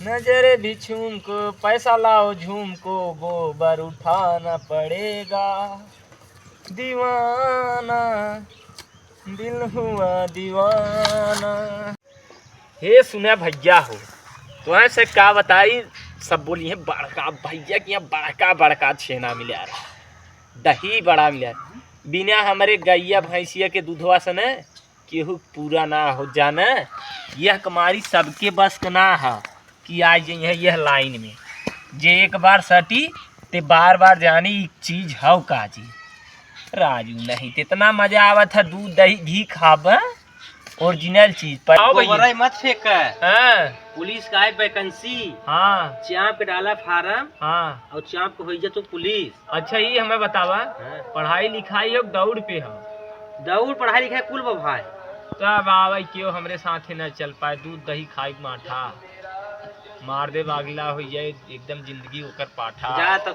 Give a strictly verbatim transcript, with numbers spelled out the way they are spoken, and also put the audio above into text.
नजर भी झूम को, पैसा लाओ झूम को, गोबर उठाना पड़ेगा। दीवाना, दिल हुआ दीवाना। हे सुना भइया हो, तोहसे का बताई, सब बोली है बड़का भइया के यहाँ बड़का बड़का छेना मिला रहा, दही बड़ा मिला। बिना हमरे गइया भैंसिया के दूधवा से न केहू पूरा ना हो जाने। यह कमारी सबके बस के ना ह कि आ जइहे यह लाइन में। जे एक बार सटी ते बार बार जानी ई चीज हौ का जी। राजू, नहीं त इतना मजा आवत है, दूध दही घी खाब, ओरिजिनल चीज पर। आओ भैया। गोबराई मत फेंक। हाँ। पुलिस का है वैकेंसी। हाँ। चाँप के डाला फार्म। हाँ। और चाँप के होइ जा तू पुलिस। अच्छा, ई हमें बतावा, हाँ। पढ़ाई लिखाई हो दौड़ पे हो? दौड़ पढ़ाई लिखाई कुल बा भाई। तब आवे क्यों हमरे साथे न चल पाए, दूध दही खाई माठा, मार दे बागला हो जाए एकदम जिंदगी ओकर पाठा। जा तब